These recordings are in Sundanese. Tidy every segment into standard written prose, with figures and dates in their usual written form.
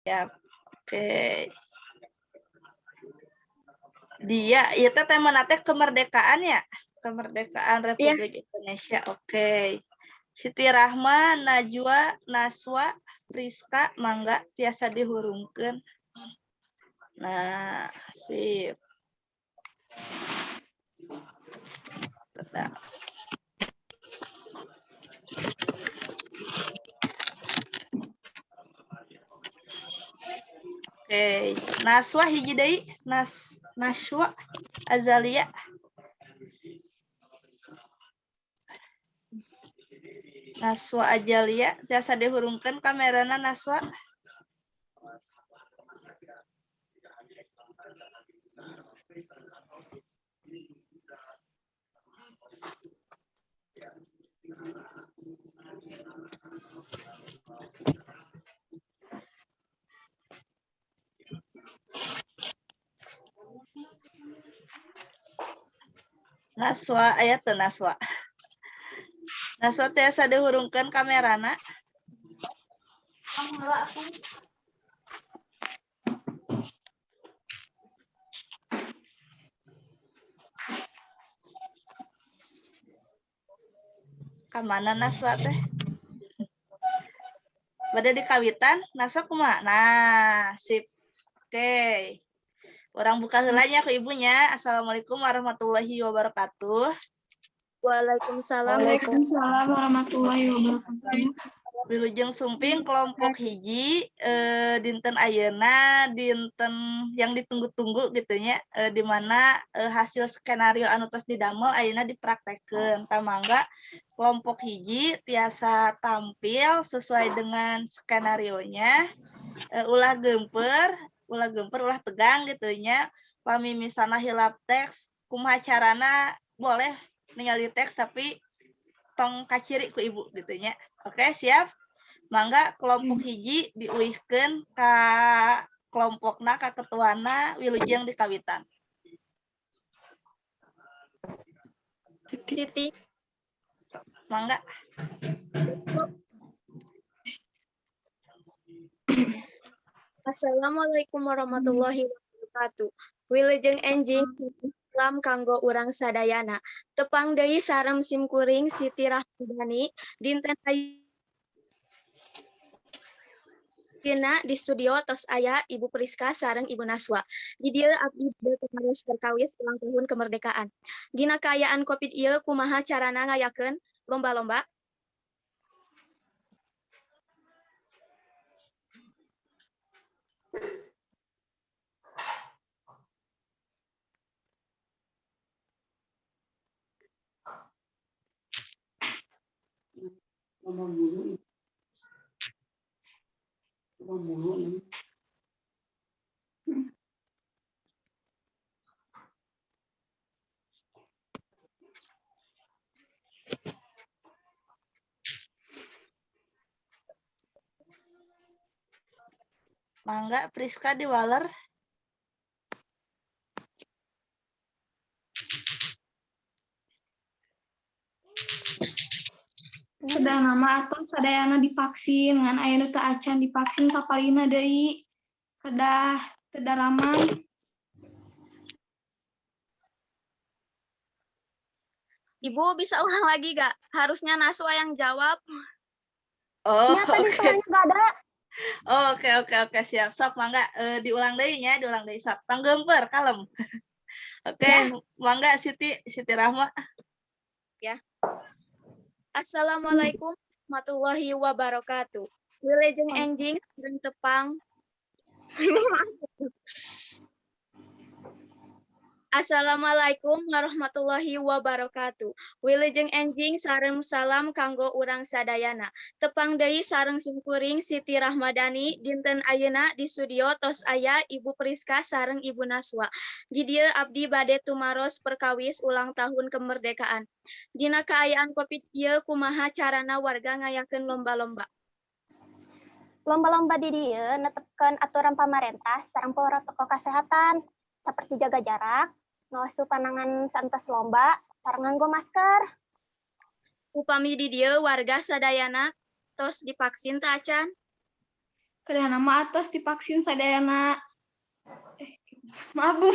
Siap. Oke. Dia, ieu teh temana teh kemerdekaan ya? Kemerdekaan Republik Indonesia. Oke. Siti Rahma, Najwa, Naswa, Priska, mangga tiasa dihurungkeun. Nah, sip. Bentar. Oke, Naswa hiji deui, Naswa Azalia. Naswa Azalia tiasa dihurungkeun kamerana Naswa. Naswa aya teu Naswa? Naswa tiasa dihurungkeun kamerana. Kamana Naswa teh? Bade dikawitan, Naswa kumaha? Nah, sip. Oke. Urang buka heula nya ku ibunya. Assalamualaikum warahmatullahi wabarakatuh. Waalaikumsalam. Waalaikumsalam warahmatullahi wabarakatuh. Wilujeng sumping kelompok hiji dinten ayeuna, dinten yang ditunggu-tunggu gitu nya, di mana hasil skenario anu tos didamel ayeuna dipraktekkeun. Tah, mangga kelompok hiji tiasa tampil sesuai dengan skenarionya. Ulah geumpeur, ulah geumpeur, ulah tegang gitu nya. Pami misalna hilap teks, kumaha carana, boleh ningali teks tapi tong kaciri ku ibu gitu nya. Oke, siap? Mangga kelompok hiji diuihkeun ka kelompokna, ka ketuana, wilujeng dikawitan. Siti. Mangga. Assalamualaikum warahmatullahi wabarakatuh. Wilujeng enjing, salam kanggo urang sadayana. Tepang deui sareng sim kuring Siti Rahmadani dinten ayeuna di studio tos aya Ibu Priska sareng Ibu Naswa. Di dieu abdi bade tumaros perkawis ulang tahun kemerdekaan. Dina kaayaan Covid ieu, kumaha carana ngayakeun lomba-lomba? Ngomong dulu. Ngomong dulu nih. Mangga Priska diwaler. Kedahna mah atuh sadayana divaksin, ngan aya nu teu acan divaksin sapalihna deui. Kedah teu daramang. Ibu bisa ulang lagi gak? Harusnya Naswa yang jawab. Oh, Ya, tadi oke. soalnya nggak ada. Oh, oke, siap. Sok mangga diulang deui nya, diulang deui sok. Tong geumpeur, kalem. Oke, mangga Siti, Siti Rahma. Assalamualaikum warahmatullahi wabarakatuh. Wilujeng enjing sareng tepang. Assalamualaikum warahmatullahi wabarakatuh. Wilujeng enjing sareng salam kanggo urang sadayana. Tepang deui sareng simkuring Siti Rahmadani dinten ayeuna di studio tos aya Ibu Priska sareng Ibu Naswa. Di dieu abdi bade tumaros perkawis ulang tahun kemerdekaan. Dina kaayaan Covid ieu, kumaha carana warga ngayakeun lomba-lomba? Lomba-lomba di dieu netepkeun aturan pamarentah sareng protokol kesehatan seperti jaga jarak, ngasup panangan saentos lomba, sareng nganggo masker. Upami di dieu warga sadayana tos divaksin teu acan? Kedahna mah atos divaksin sadayana. Eh, maaf, Bu.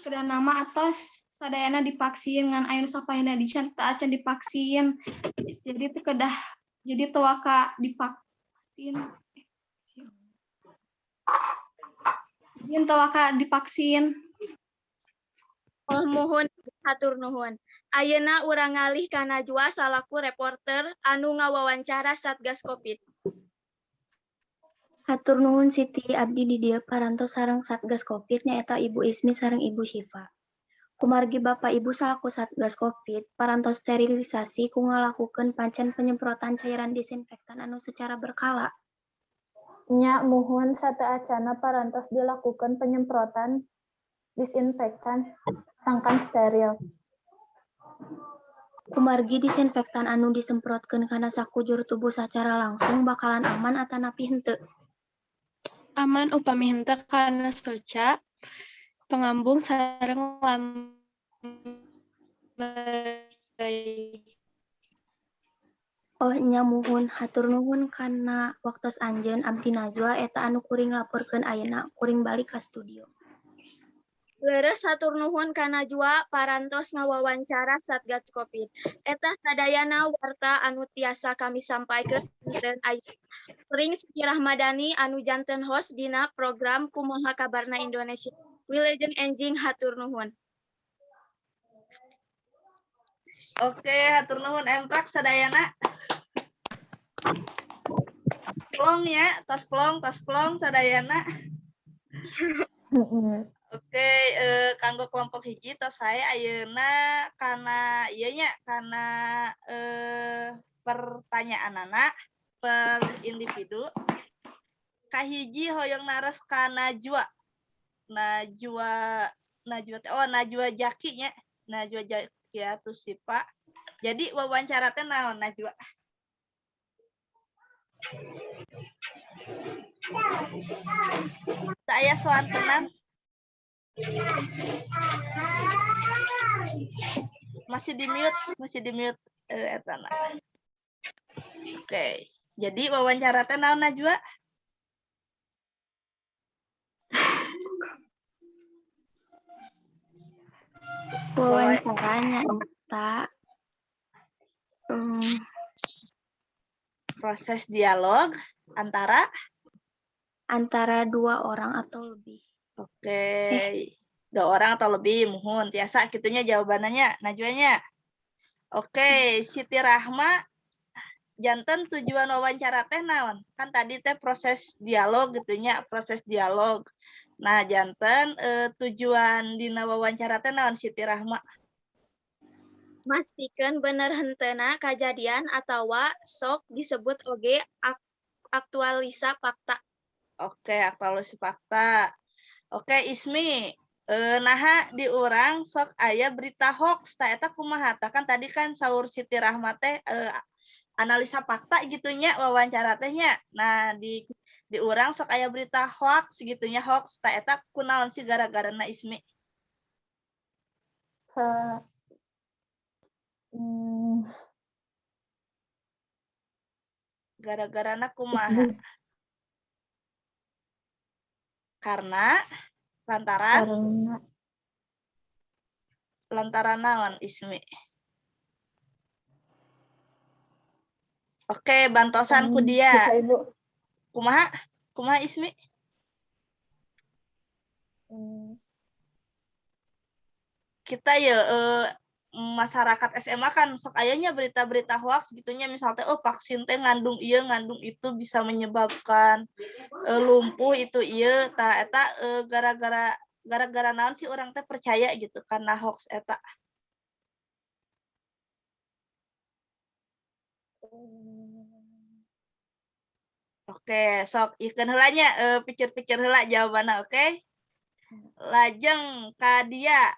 Kedahna mah atos sadayana divaksin, ngan aya nu sapalihna deui teu acan divaksin. Jadi teu kedah, jadi teu waka divaksin. Jadi teu waka divaksin. Oh, muhun, hatur nuhun. Ayeuna urang ngalih ka Najwa salaku reporter anu ngawawancara Satgas Covid. Hatur nuhun, Siti. Abdi di dieu parantos sareng Satgas Covid, nyaeta Ibu Ismi sareng Ibu Syifa. Kumargi Bapak Ibu salaku Satgas Covid parantos sterilisasi ku ngalakukeun pancen penyemprotan cairan disinfektan anu secara berkala? Nya, muhun, sateuacanna parantos dilakukeun penyemprotan disinfektan sangkan steril. Kumargi disinfektan anu disemprotkeun kana sakujur tubuh sacara langsung bakalan aman atanapi henteu? Aman upami henteu kana soca, pengambung sareng lambey. Oh nya, muhun, hatur nuhun kana waktos anjeun. Abdi Nazwa, eta anu kuring laporkeun ayeuna. Kuring balik ka studio. Leres, hatur nuhun ka Najwa parantos ngawawancara Satgas Covid. Eta sadayana warta anu tiasa kami sampaikeun dinten ayeuna. Kuring Siti Rahmadani anu janten host dina program Kumaha Kabarna Indonesia. Wilujeng enjing, hatur nuhun. Oke, hatur nuhun, emprak sadayana. Plong ya, tos plong, tos plong sadayana. Oke, kanggo kelompok hiji tos saya ayeuna kana ieu nya, kana pertanyaanana per individu. Kahiji hoyong naros ka Najwa. Najwa, Najwa teh, oh, Najwa Jaki nya. Najwa Jaki Sipa. Jadi wawancara teh naon, Najwa? Saya soantenan. Masih di mute, masih di mute etana. Oke. Jadi wawancara teh naon, Najwa? Wawancaranya eta Proses dialog antara antara dua orang atau lebih. Oke. Dua orang atau lebih, muhun. Tiasa kitu nya jawabannya, Najwanya. Oke, Siti Rahma, janten tujuan wawancara teh naon? Kan tadi teh proses dialog gitu nya, proses dialog. Nah, janten tujuan dina wawancara teh naon, Siti Rahma? Mastikeun bener henteuna kajadian atawa sok disebut oge aktualisa fakta. Oke, aktualisasi fakta. Oke, Ismi, naha di urang sok aya berita hoax, tah eta kumaha? Tah kan tadi kan saur Siti Rahma teh analisa fakta gitu nya wawancara teh nya. Nah, di urang sok aya berita hoax gitu nya, hoax, tah eta kunaon sih gara-garana, Ismi? Gara-garana kumaha? Karena lantaran Karena lantaran naon, Ismi? Oke, bantosan ku dia. Bisa, Ibu. Kumaha? Kumaha, Ismi? Kita ya masyarakat SMA kan sok ayanya berita-berita hoax gitunya, misalnya oh vaksin teh ngandung ieu, ngandung itu, bisa menyebabkan lumpuh itu ieu. Tah eta gara-gara naon sih orang teh percaya gitu karena hoax eta? Oke, sok ikeun heula nya, pikir-pikir heula jawabanna, oke? Lajeng ka dia.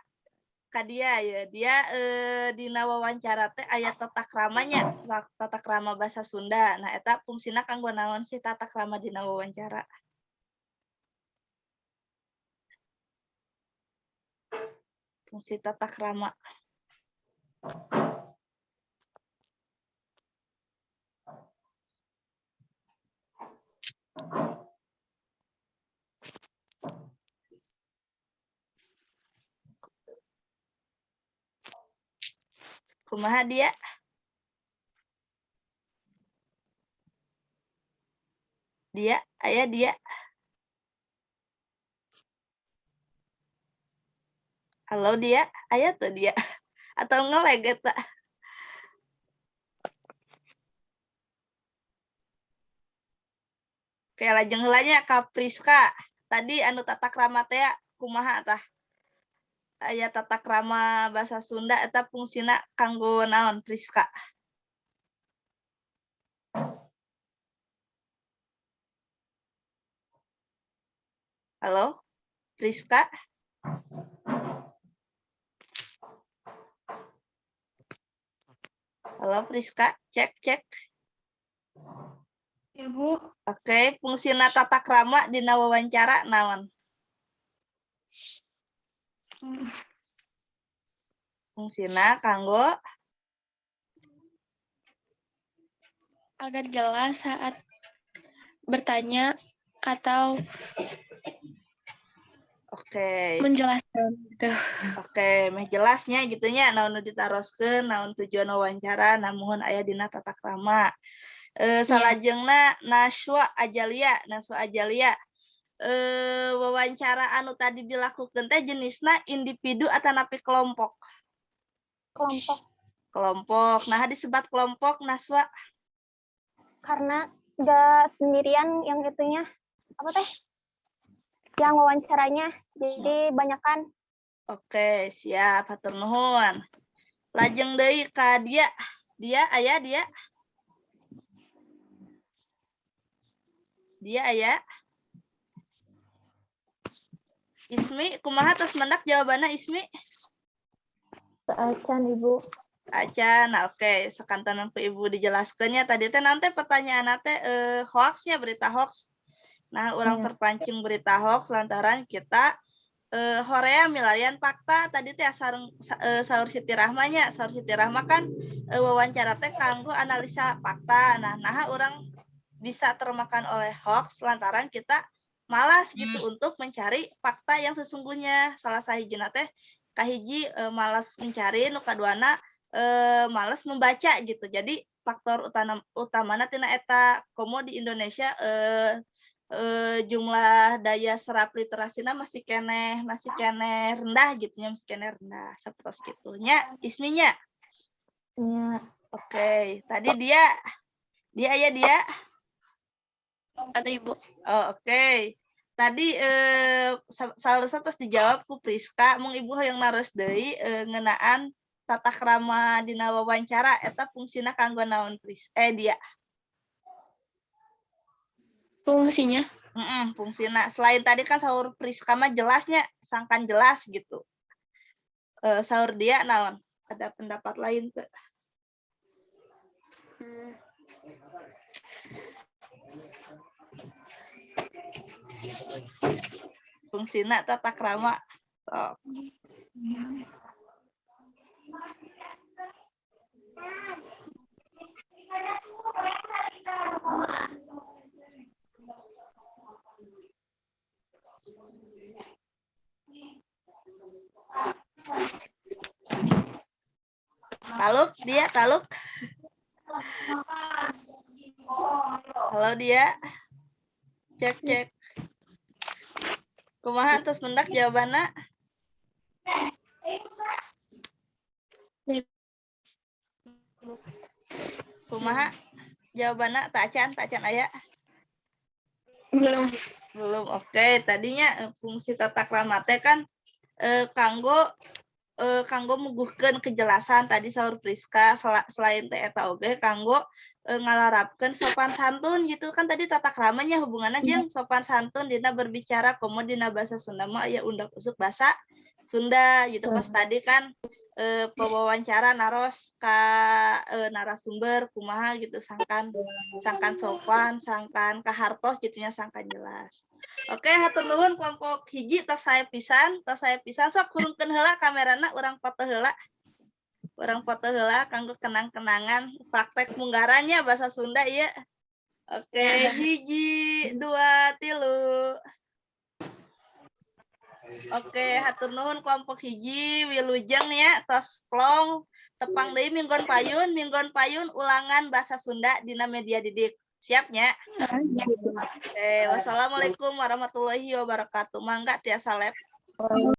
Ka dia ya, dia dina wawancara teh aya tata kramanya, tata krama bahasa Sunda. Nah, eta fungsina kanggo naon sih tata krama dina wawancara? Fungsi tata krama. Kumaha dia? Dia, aya dia. Halo dia, aya tuh dia. Atau ngelag eta? Oke, lajeng heula nya ka Priska. Tadi anu tata krama teh kumaha tah? Aya tata krama bahasa Sunda eta fungsina kanggo naon, Priska? Halo, Priska? Halo Priska, cek cek. Ya, Bu. Oke, fungsina tata krama dina wawancara naon? Fungsina kanggo Agar jelas saat bertanya atau menjelaskan gitu. Oke, meh jelasnya gitu nya, naon nu ditaroskeun, naon tujuan wawancara, namun aya dina tata krama. Salajengna Naswa Ajalia, Naswa Ajalia. Wawancara anu tadi dilakukan teh jenisna individu atau napi kelompok? Kelompok. Kelompok. Nah, disebat kelompok, Naswa? Karena nggak sendirian yang itunya, apa teh? Yang wawancaranya, jadi banyakan. Oke, siap. Hatur nuhun. Lajeng deui ka dia. Dia aya dia? Dia aya? Ismi, kumaha tos mendak jawabanna, Ismi? Acan, Ibu. Acan, nah, oke, sakantenan ku Ibu dijelaskeun nya tadi teh nanti pertanyaan teh hoaxnya, berita hoax. Nah, orang terpancing berita hoax lantaran kita hoream milarian fakta tadi teh sareng saur Siti Rahmanya, saur Siti Rahma kan wawancara teh kanggo analisa fakta. Nah, nah orang bisa termakan oleh hoax lantaran kita malas gitu untuk mencari fakta yang sesungguhnya. Salah sahijina teh kahiji malas mencari, nu kaduana malas membaca gitu. Jadi faktor utama utamana tina eta, komo di Indonesia jumlah daya serap literasina masih keneh rendah gitu nya, masih keneh rendah seperti gitu nya, Isminya. Nya. Oke, tadi dia dia ya dia. Ada, Ibu. Oh, oke. Tadi salah satu dijawab ku Priska, mung Ibu hoyong naros deui ngeunaan tata krama dina wawancara eta fungsina kanggo naon, Pris? Dia. Fungsinya? Fungsina. Selain tadi kan saur Priska mah jelasnya sangkan jelas gitu. Saur dia naon? Ada pendapat lain tuh? Fungsina tata krama. Sok. Taluk, dia taluk. Halo dia. Cek cek. Kumaha terus mendak jawabanna? Kumaha jawabanna? Tak acan, tak acan aya? Belum. Belum. Oke, tadinya fungsi tata krama teh kan kanggo muguhkeun kejelasan tadi saur Priska, selain teh eta oge kanggo ngalarapkeun sopan santun gitu kan. Tadi tata kramanya hubungannya jeung sopan santun dina berbicara, komo dina bahasa Sunda mah aya undak usuk bahasa Sunda gitu. Pas tadi kan Pewawancara naros ka narasumber kumaha gitu, sangkan sangkan sopan, sangkan kahartos gitu nya, sangkan jelas. Oke, hatur nuhun kelompok hiji, tos sae pisan, tos sae pisan. Sok hurungkeun heula kamerana, urang foto heula. Urang foto heula kanggo kenang-kenangan praktek munggarannya bahasa Sunda ieu. Oke, hiji, dua, tilu. Oke, hatur nuhun kelompok hiji, wilujeng ya, tos plong. Tepang deui minggon payun, minggon payun ulangan bahasa Sunda dina media didik. Siap nya? Oke, wassalamualaikum warahmatullahi wabarakatuh. Mangga tiasa leave.